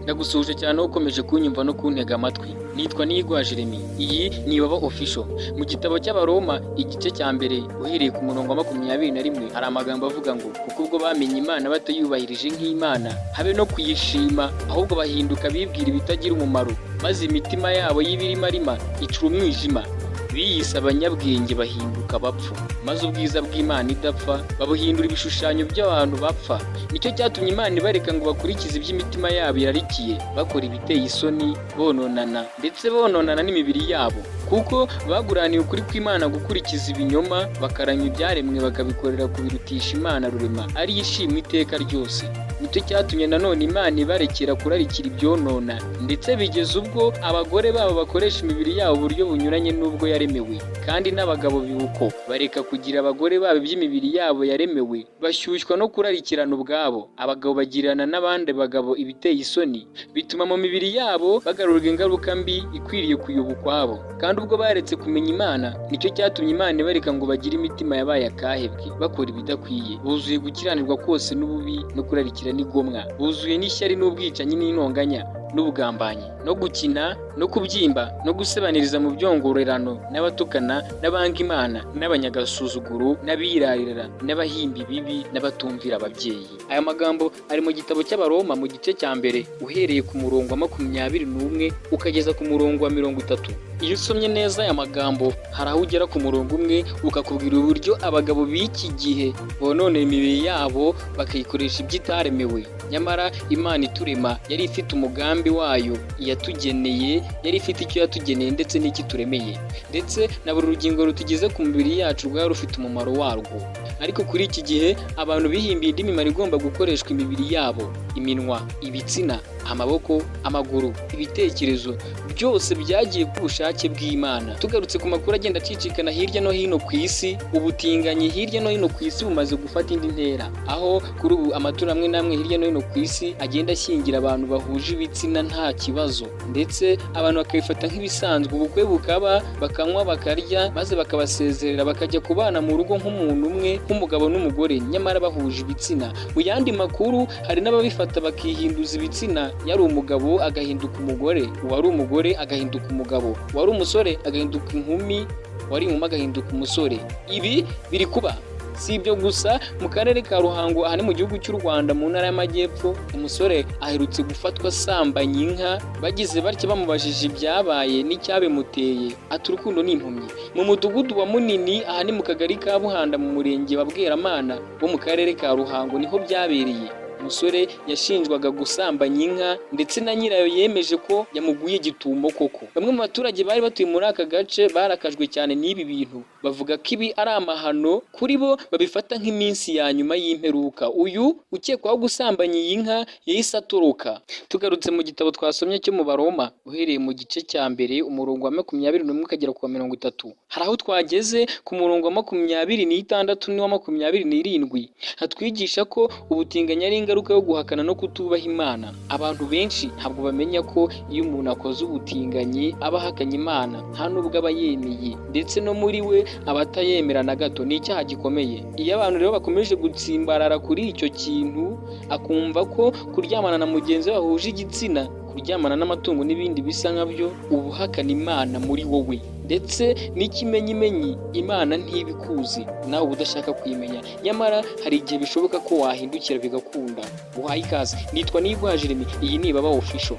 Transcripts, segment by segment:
Ndagusuhuje cyane wowe ukomeje kunyumva no kuntega amatwi. Nitwa Niyiguha Jeremy. Iyi ni Ibaba Official. Mu gitabo cy'Abaroma igice cya mbere, uhereye ku murongo wa 21, hari amagambo avuga ngo: "Kuko ubwo bamenye Imana batayubahirije nk'Imana, habe no kuyishima, ahubwo bahinduka bibwira ibitagira umumaro, maze imitima yabo y'ibirimarima icura umwijima. Biyise abanyabwenge bahinduka abapfu, maze ubwiza bw'Imana idapfa babuhindura ibishushanyo by'abantu bapfa. Nicyo cyatumye Imana ibareka ngo bakurikize iby'imitima yabo irarikiye, bakora ibiteye isoni, bononana, ndetse bononana n'imibiri yabo, kuko baguraniye ukuri kw'Imana gukurikiza ibinyoma, bakaramya ibyaremwe bakabikorera kubirutisha Imana rurema, ariyo ishimwa iteka ryose. Nicyo cyatumye nanone Imana ibarekera kurarikira ibyonona, ndetse bigeze ubwo abagore babo bakoresha imibiri yabo uburyo bunyuranye n'ubwo yaremewe, kandi n'abagabo bibuko bareka kugira abagore babo iby'imibiri yabo yaremewe, bashyushywa no kurarikirana ubwabo. Abagabo bagirana n'abandi bagabo ibiteye isoni, bituma mu mibiri yabo bagarurwa ingaruka mbi ikwiriye kuyoba ukwabo. Kandi ubwo baretse kumenya Imana, nicyo cyatumye Imana ibareka ngo bagire imitima yabaye akahebwe, bakora ibidakwiye, buzuye gukiranirwa kose n'ububi no kurarikira n'igomwa, buzuye n'ishyari n'ubwicanyi n'intonganya n'ubugambanyi no gukina no kubyimba no gusebaniriza mu byongorerano, n'abatukana n'abanga Imana n'abanyagasuzuguro n'abirarira n'abahimba ibibi n'abatumvira ababyeyi." Aya magambo ari mu gitabo cy'Abaroma mu gice cya mbere, uhereye ku murongo wa 21 ukageza ku murongo wa 30. Iyo usomye neza aya magambo, hari aho ugera ku murongo umwe ukakubwira uburyo abagabo b'iki gihe bononera imibiri yabo bakayikoresha ibyo itaremewe. Nyamara Imana iturema yari ifite umugambi wayo yatugeneye, yari ifite icyo yatugeneye ndetse n'icyo ituremeye, ndetse na buri rugingo rutugize ku mibiri yacu rwari rufite umumaro warwo. Ariko kuri iki gihe abantu bihimbiye indi mimaro igomba gukoreshwa imibiri yabo: iminwa, ibitsina, amaboko, amaguru, ibitekerezo, byose byagiye ku bushake bw'Imana. Tugarutse ku makuru agenda acicikana hirya no hino ku isi, ubutinganyi hirya no hino ku isi bumaze gufata indi ntera, aho kuri ubu amatorero amwe n'amwe hirya no hino ku isi agenda ashyingira abantu bahuje ibitsina nta kibazo, ndetse abantu bakabifata nk'ibisanzwe. Ubukwe bukaba, bakanywa, bakarya, maze bakabasezerera, bakajya kubana mu rugo nk'umuntu umwe, nk'umugabo n'umugore, nyamara bahuje ibitsina. Mu yandi makuru, hari n'ababifata bakihinduza ibitsina: yari umugabo agahinduka umugore, uwari umugore agahinduka umugabo, uwari umusore agahinduka inkumi, uwari inkumi agahinduka umusore. Ibi biri kuba. Si ibyo gusa, mu karere ka Ruhango, aha ni mu gihugu cy'u Rwanda mu ntara y'Amajyepfo, umusore aherutse gufatwa asambanya inka. Bagize batya bamubajije ibyabaye n'icyabimuteye, ati: "Urukundo ni impumyi." Mu mudugudu wa Munini, aha ni mu kagari ka Buhanda mu murenge wa Bweramana wo mu karere ka Ruhango, niho byabereye. Umusore yashinjwaga gusambanya inka, ndetse na nyirayo yemeje ko yamuguye gitumo koko. Bamwe mu baturage bari batuye muri aka gace barakajwe cyane n'ibi bintu, bavuga ko ibi ari amahano kuri bo, babifata nk'iminsi ya nyuma y'imperuka. Uyu ukekwaho gusambanya iyi nka yahise atoroka. Tugarutse mu gitabo twasomye cyo mu Baroma, uhereye mu gice cya mbere umurongo wa 21 ukagera ku wa 30, hari aho twageze ku murongo wa 26 n'uwa 27, hatwigisha ko ubutinganyi ari ingaruka yo guhakana no kutubaha Imana. Abantu benshi ntabwo bamenya ko iyo umuntu akoze ubutinganyi aba ahakanye Imana, nta nubwo aba yemeye, ndetse no muri we aba atayemera na gato. Ni icyaha gikomeye. Iyo abantu rero bakomeje gutsimbarara kuri icyo kintu, akumva ko kuryamana na mugenzi we bahuje igitsina, kuryamana n'amatungo n'ibindi bisa nkabyo, uba uhakana Imana muri wowe. Ndetse n'ikimenyimenyi, Imana ntibikuzi, nawe uba udashaka kuyimenya. Nyamara hari igihe bishoboka ko wahindukira bigakunda. Uhaye ikaze, nitwa Niyiguha Jeremy, iyi ni Ibaba Official.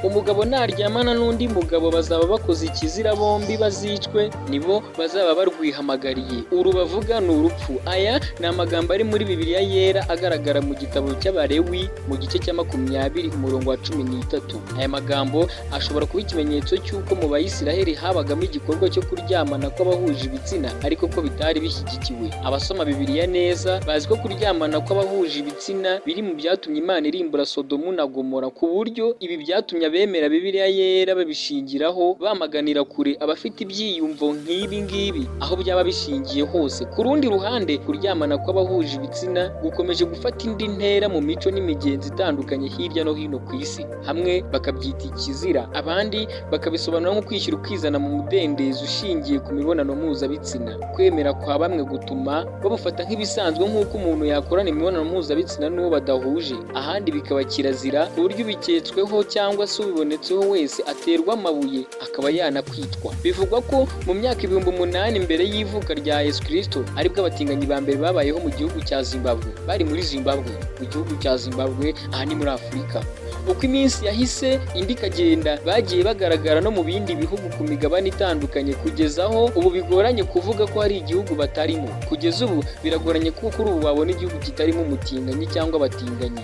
Umugabo naryamana n'undi mugabo bazaba bakoze ikizira, bombi bazicwe, nibo bazaba barwihamagariye. Uru bavuga ni urupfu. Aya ni amagambo ari muri Bibiliya Yera, agaragara mu gitabo cy'Abalewi mu gice cya 20 umurongo wa 13. Aya magambo ashobora kuba ikimenyetso cy'uko mu Bayisiraheli habagamo igikorwa cyo kuryamana kw'abahuje ibitsina, ariko ko bitari bishyigikiwe. Abasoma Bibiliya neza bazi ko kuryamana kw'abahuje ibitsina biri mu byatumye Imana irimbura Sodomu na Gomora, ku buryo ibi byatumye abemera Abemera Bibiliya Yera babishingiraho bamaganira kure abafite ibyiyumvo nk'ibi ngibi, aho byaba bishingiye hose. Ku rundi ruhande, kuryamana kw'abahuje ibitsina gukomeje gufata indi ntera mu mico n'imigenzo itandukanye hirya no hino ku isi. Hamwe bakabyita ikizira, abandi bakabisobanura nko kwishyira ukizana mu mudendezo ushingiye ku mibonano mpuzabitsina. Kwemera kwa bamwe gutuma babufata nk'ibisanzwe, nk'uko umuntu yakorana imibonano mpuzabitsina n'uwo badahuje. Ahandi bikaba kirazira, ku buryo ubiketsweho cyangwa se ubibonetseho wese aterwa amabuye, akaba yanakwitwa. Bivugwa ko mu myaka 8000 mbere y'ivuka rya Yesu Kristo aribwo abatinganyi ba mbere babayeho mu gihugu cya Zimbabwe. Bari muri Zimbabwe, mu gihugu cya Zimbabwe, aha ni muri Afurika. Uko iminsi yahise indi ikagenda, bagiye bagaragara no mu bindi bihugu ku migabane itandukanye, kugeza aho ubu bigoranye kuvuga ko hari igihugu batarimo. Kugeza ubu biragoranye kuko kuri ubu wabona igihugu kitarimo umutinganyi cyangwa abatinganyi.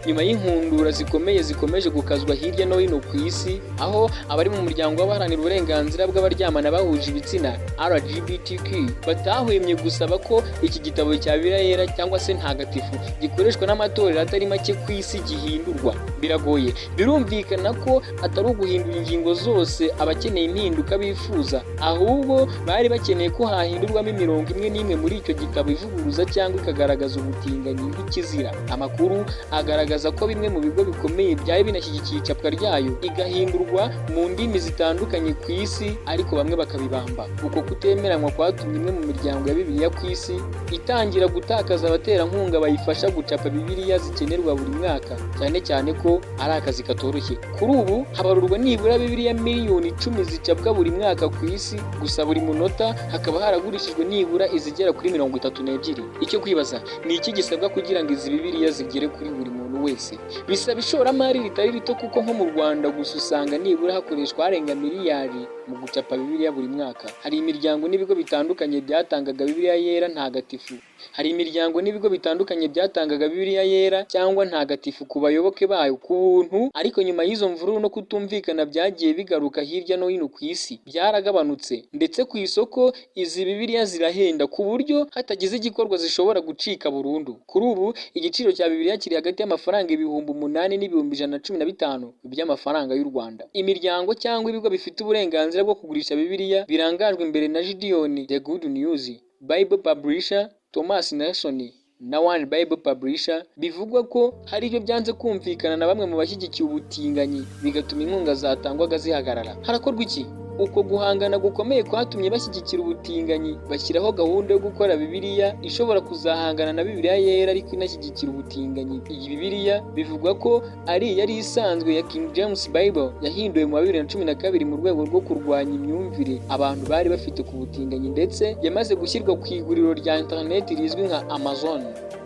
Nyuma y'inkundura zikomeye zikomeje gukazwa hirya no hino ku isi, aho abari mu muryango w'abaharanira uburenganzira bw'abaryamana bahuje ibitsina, LGBTQ, batahwemye gusaba ko iki gitabo cya Bibiliya Yera cyangwa se ntagatifu gikoreshwa n'amatorero atari make ku isi gihindurwa, biragoye. Birumvikana ko atari uguhindura ingingo zose abakeneye impinduka bifuza, ahubwo bari bakeneye ko hahindurwamo imirongo imwe n'imwe muri icyo gitabo ivuguruza cyangwa ikagaragaza ubutinganyi nk'ikizira. Amakuru agaragaza ko bimwe mu bigo bikomeye byari binashyigikiye icapwa ryayo, igahindurwa mu ndimi zitandukanye ku isi, ariko bamwe bakabibamba. Uko kutemeranywa kwatumye imwe mu miryango ya Bibiliya ku isi itangira gutakaza abaterankunga bayifasha gucapa Bibiliya zikenerwa buri mwaka, cyane cyane ko ari akazi katoroshye. Kuri ubu habarurwa nibura Bibiliya miliyoni 10 zicapwa buri mwaka ku isi, gusa buri munota hakaba haragurishijwe nibura izigera kuri 32. Icyo kwibaza ni iki gisabwa kugira ngo izi Bibiliya zigere kuri buri muntu wese? Bisaba ishoramari ritari rito, kuko nko mu Rwanda gusa usanga nibura hakoreshwa arenga miliyari mu gucapa Bibiliya buri mwaka. Hari imiryango n'ibigo bitandukanye byatangaga Bibiliya Yera ntagatifu Hari imiryango n'ibigo bitandukanye byatangaga Bibiliya Yera cyangwa ntagatifu ku bayoboke bayo ku buntu, ariko nyuma y'izo mvururu no kutumvikana byagiye bigaruka hirya no hino ku isi, byaragabanutse. Ndetse ku isoko izi Bibiliya zirahenda, ku buryo hatagize igikorwa zishobora gucika burundu. Kuri ubu igiciro cya Bibiliya kiri hagati y'amafaranga 8000 n'ibihumbi 115 by'amafaranga y'u Rwanda. Imiryango cyangwa ibigo bifite uburenganzira bwo kugurisha Bibiliya birangajwe imbere na Gideon The Good News Bible Publisher, Thomas Nelson na One Bible Publisher, bivugwa ko hari ibyo byanze kumvikana na bamwe mu bashyigikiye ubutinganyi, bigatuma inkunga zatangwaga zihagarara. Harakorwa iki? Uko guhangana gukomeye kwatumye bashyigikira ubutinganyi bashyiraho gahunda yo gukora Bibiliya ishobora kuzahangana na Bibiliya Yera ariko inashyigikira ubutinganyi. Iyi Bibiliya bivugwa ko ari iyari isanzwe ya King James Bible, yahinduwe mu wa 2012 mu rwego rwo kurwanya imyumvire abantu bari bafite ku butinganyi, ndetse yamaze gushyirwa ku iguriro rya interineti rizwi nka Amazon.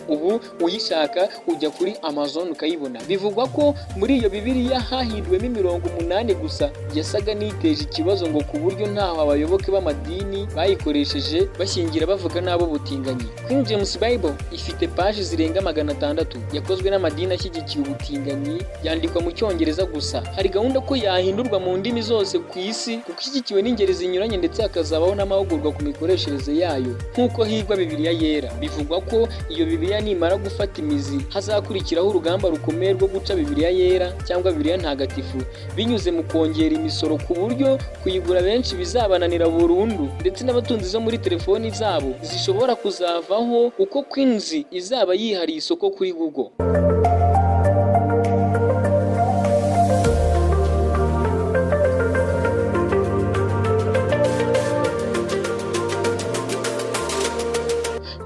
Ubu uyishaka ujya kuri Amazon ukayibona. Bivugwa ko muri iyo Bibiliya hahinduwemo imirongo umunani gusa yasaga n'iteje ikibazo, ngo ku buryo ntaho abayoboke b'amadini bayikoresheje bashyingira bavuga n'abo butinganyi. King James Bible ifite paji zirenga 600, yakozwe n'amadini ashyigikiye ubutinganyi, yandikwa mu Cyongereza gusa. Hari gahunda ko yahindurwa mu ndimi zose ku isi, kuko ishyigikiwe n'ingeri zinyuranye, ndetse hakazabaho n'amahugurwa ku mikoreshereze yayo nk'uko higwa Bibiliya Yera. Bivugwa ko iyo Bibiliya nimara gufata imizi hazakurikiraho urugamba rukomeye rwo guca Bibiliya Yera cyangwa Bibiliya ntagatifu, binyuze mu kongera imisoro, ku buryo kuyigura benshi bizabananira burundu, ndetse n'abatunzi zo muri telefoni zabo zishobora kuzavaho, uko Queens izaba yihariye isoko kuri Google.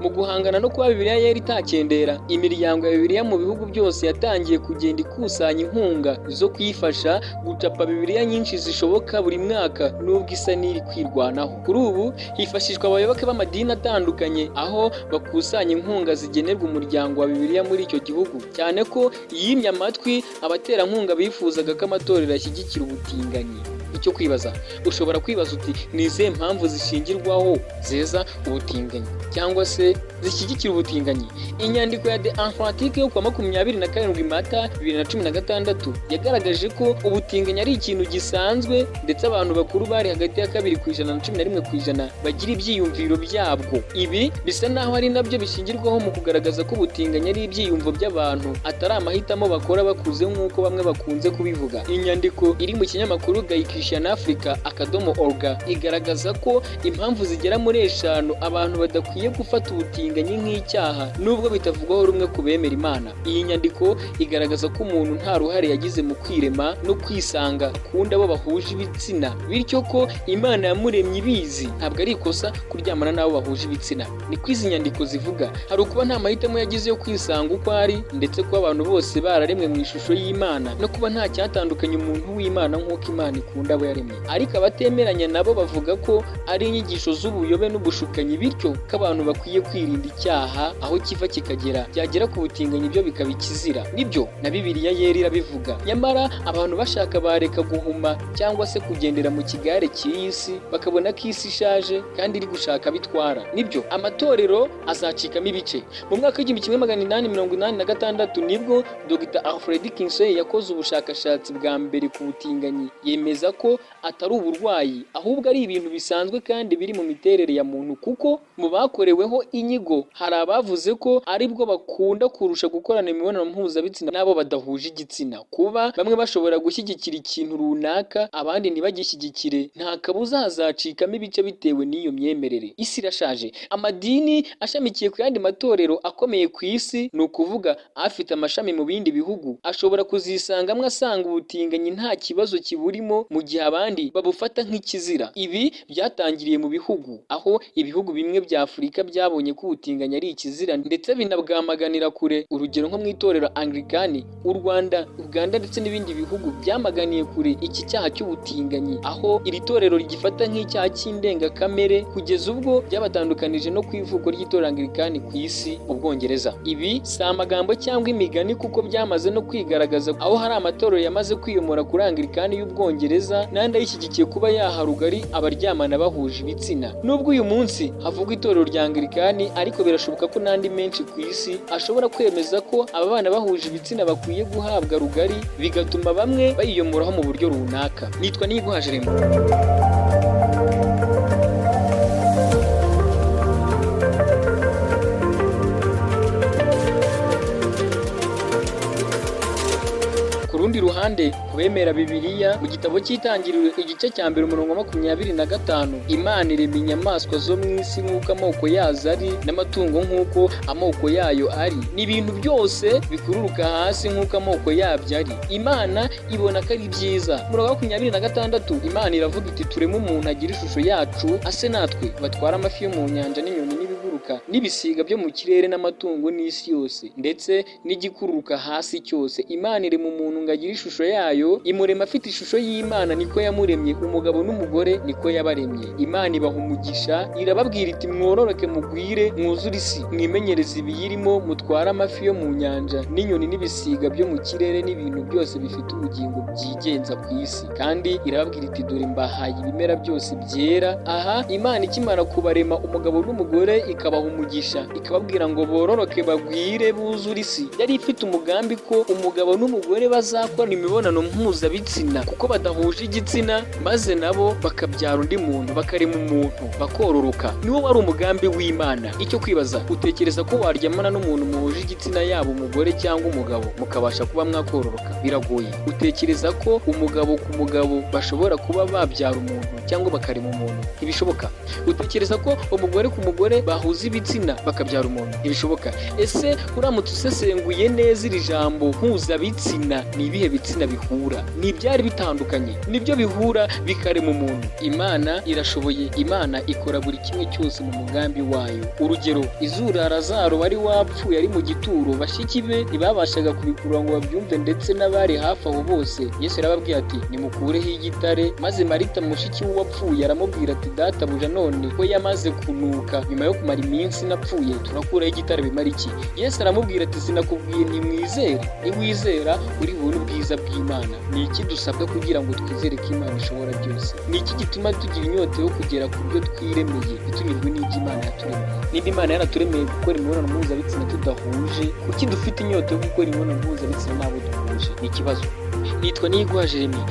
Mu guhangana no kuba Bibiliya Yera itakendera, imiryango ya Bibiliya mu bihugu byose yatangiye kugenda ikusanya inkunga zo kuyifasha gucapa Bibiliya nyinshi zishoboka buri mwaka, nubwo isa n'iri kwirwanaho. Kuri ubu hifashishwa abayoboke b'amadini atandukanye, aho bakusanya inkunga zigenerwa umuryango wa Bibiliya muri icyo gihugu, cyane ko yimye amatwi abaterankunga bifuzaga ko amatorero ashyigikira ubutinganyi. Icyo kwibaza, ushobora kwibaza uti: "Ni izihe mpamvu zishingirwaho zeza ubutinganyi cyangwa se zishyigikira ubutinganyi?" Inyandiko ya The Atlantic yo kuwa 27 Mata 2016 yagaragaje ko ubutinganyi ari ikintu gisanzwe, ndetse abantu bakuru bari hagati ya 2% na 11% bagira ibyiyumviro byabwo. Ibi bisa naho ari nabyo bishingirwaho mu kugaragaza ko ubutinganyi ari ibyiyumvo by'abantu, atari amahitamo bakora bakuze nk'uko bamwe bakunze kubivuga. Inyandiko iri mu kinyamakuru gaychristianafrica.org igaragaza ko impamvu zigera muri eshanu abantu badakwiye gufata ubutinganyi nk'icyaha, nubwo bitavugwaho rumwe ku bemera Imana. Iyi nyandiko igaragaza ko umuntu nta ruhare yagize mu kwirema no kwisanga akunda abo bahuje ibitsina, bityo ko Imana yamuremye ibizi. Ntabwo ari ikosa kuryamana n'abo bahuje ibitsina, niko izi nyandiko zivuga. Hari ukuba nta mahitamo yagize yo kwisanga uko ari, ndetse kuba abantu bose bararemwe mu ishusho y'Imana, no kuba nta cyatandukanya umuntu w'Imana nk'uko Imana ikunda abo yaremye. Ariko abatemeranya nabo bavuga ko ari inyigisho z'ubuyobe n'ubushukanyi, bityo ko abantu bakwiye kwirinda icyaha aho kiva kikagera, byagera ku butinganyi byo bikaba ikizira. Nibyo, na Bibiliya Yera irabivuga. Nyamara abantu bashaka bareka guhuma cyangwa se kugendera mu kigare cy'iyi si, bakabona ko isi ishaje kandi iri gushaka bitwara. Nibyo, amatorero azacikamo ibice. Mu mwaka w'1886 nibwo Dr Alfred Kinsey yakoze ubushakashatsi bwa mbere ku butinganyi, yemeza ko atari uburwayi, ahubwo ari ibintu bisanzwe kandi biri mu miterere ya muntu, kuko mu bakoreweho inyigo hari abavuze ko aribwo bakunda kurusha gukorana imibonano mpuzabitsina n'abo badahuje igitsina. Kuba bamwe bashobora gushyigikira ikintu runaka, abandi ntibagishyigikire, nta kabuza hazacikamo ibice bitewe n'iyo myemerere. Isi irashaje. Amadini ashamikiye ku yandi matorero akomeye ku isi, ni ukuvuga afite amashami mu bindi bihugu, ashobora kuzisangamo asanga ubutinganyi nta kibazo kiburimo, mu gihe abandi babufata nk'ikizira. Ibi byatangiriye mu bihugu, aho ibihugu bimwe bya Afurika byabonye ko ubutinganyi ari ikizira, ndetse binabwamaganira kure. Urugero nko mu itorero Anglikani, u Rwanda, Uganda ndetse n'ibindi bihugu byamaganiye kure iki cyaha cy'ubutinganyi, aho iri torero rigifata nk'icyaha cy'indengakamere, kugeza ubwo byabatandukanije no ku ivuko ry'itorero Anglikani ku isi mu Bwongereza. Ibi si amagambo cyangwa imigani, kuko byamaze no kwigaragaza, aho hari amatorero yamaze kwiyomora kuri Anglikani y'Ubwongereza n'andi ayishyigikiye kuba yaha rugari abaryamana bahuje ibitsina. Nubwo uyu munsi havugwa itorero rya Anglikani, ariko birashoboka ko n'andi menshi ku isi ashobora kwemeza ko aba bana bahuje ibitsina bakwiye guhabwa rugari, bigatuma bamwe bayiyomoraho mu buryo runaka. Nitwa Niyiguha Jeremy. Ku rundi ruhande, ku bemera Bibiliya, mu gitabo cy'Itangiriro igice cya mbere umurongo wa 25, Imana irema inyamaswa zo mu isi nk'uko amoko yazo ari, n'amatungo nk'uko amoko yayo ari, n'ibintu byose bikururuka hasi nk'uko amoko yabyo ari. Imana ibona ko ari byiza. Umurongo wa 26, Imana iravuga iti: "Tureme umuntu agira ishusho yacu, ase natwe, batware amafi yo mu nyanja n'inyoni n'ibiguruka n'ibisiga byo mu kirere n'amatungo n'isi yose, ndetse n'igikururuka hasi cyose." Imana irema umuntu ngo agire ishusho yayo, imurema afite ishusho y'Imana, niko yamuremye, umugabo n'umugore niko yabaremye. Imana ibaha umugisha, irababwira iti: "Mwororoke mugwire, mwuzure isi, mwimenyereze ibiyirimo, mutware amafi yo mu nyanja n'inyoni n'ibisiga byo mu kirere n'ibintu byose bifite ubugingo byigenza ku isi." Kandi irababwira iti: "Dore mbahaye ibimera byose byera." Aha Imana ikimara kubarema umugabo n'umugore, ikabaha umugisha, ikababwira ngo bororoke bagwire buzure isi, yari ifite umugambi ko umugabo n'umugore bazakora imibonano mpuzabitsina kuko badahuje igitsina, maze nabo bakabyara undi muntu, bakarema umuntu, bakororoka. Niwo wari umugambi w'Imana. Icyo kwibaza, utekereza ko waryamana n'umuntu muhuje igitsina, yaba umugore cyangwa umugabo, mukabasha kuba mwakororoka? Biragoye. Utekereza ko umugabo ku mugabo bashobora kuba babyara umuntu cyangwa bakarema umuntu? Ntibishoboka. Utekereza ko umugore ku mugore bahuza ibitsina bakabyara umuntu? Ntibishoboka. Ese uramutse usesenguye neza iri jambo mpuzabitsina, ni ibihe bitsina bihura? Ni ibyari bitandukanye nibyo bihura bikarema umuntu. Imana irashoboye. Imana ikora buri kimwe cyose mu mugambi wayo. Urugero, izura Lazaro wari wapfuye ari mu gituro, bashiki be ntibabashaga kubikurura ngo babyumve, ndetse n'abari hafi aho bose. Yesu yarababwiye ati: "Nimukureho igitare." Maze Marita, mushiki w'uwapfuye, aramubwira ati: "Databuja, none ko yamaze kunuka nyuma yo kumara iminsi iminsi napfuye, turakuraho igitare bimara iki?" Yesu aramubwira ati: "Sinakubwiye ntimwizere? Niwizera uri bubone ubwiza bw'Imana." Ni iki dusabwa kugira ngo twizere ko Imana ishobora byose? Ni iki gituma tugira inyota yo kugera ku byo twiremeye, ntitunyurwe n'ibyo Imana yaturemeye? Niba Imana yaraturemeye gukora imibonano mpuzabitsina tudahuje, kuki dufite inyota yo gukora imibonano mpuzabitsina n'abo duhuje? Ni ikibazo. Nitwa Niyiguha Jeremy.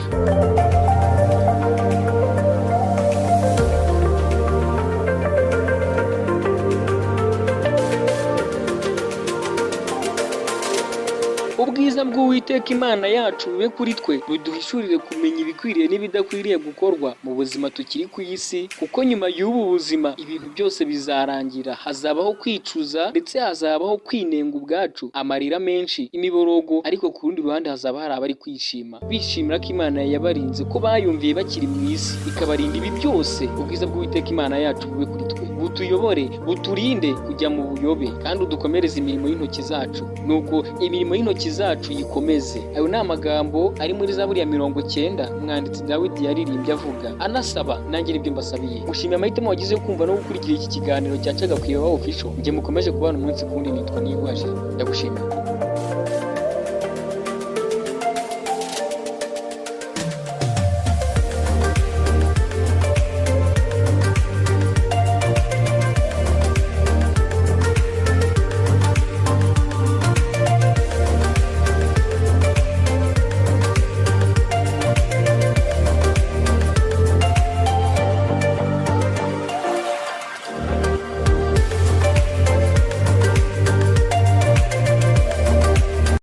Ubwiza bw'Uwiteka Imana yacu bube kuri twe, buduhishurire kumenya ibikwiriye n'ibidakwiriye gukorwa mu buzima tukiri ku isi, kuko nyuma y'ubu buzima ibintu byose bizarangira. Hazabaho kwicuza, ndetse hazabaho kwinenga ubwacu, amarira menshi, imiborogo, ariko ku rundi ruhande hazaba hari abari kwishima, bishimira ko Imana yabarinze, ko bayumviye bakiri mu isi, ikabarinda ibi byose. Ubwiza bw'Uwiteka Imana yacu bube kuri twe, butuyobore, buturinde kujya mu buyobe, kandi udukomereze imirimo y'intoki zacu, nuko imirimo y'intoki zacu yikomeze. Ayo ni amagambo ari muri Zaburi ya 90, umwanditsi Dawidi yaririmbye avuga anasaba. Nanjye nibyo mbasabiye. Gushimira amahitamo wagize yo kumva no gukurikira iki kiganiro cyacaga ku Ibaba Official. Njye mukomeje kubana umunsi ku wundi nitwa Niyiguha, ndagushimiye.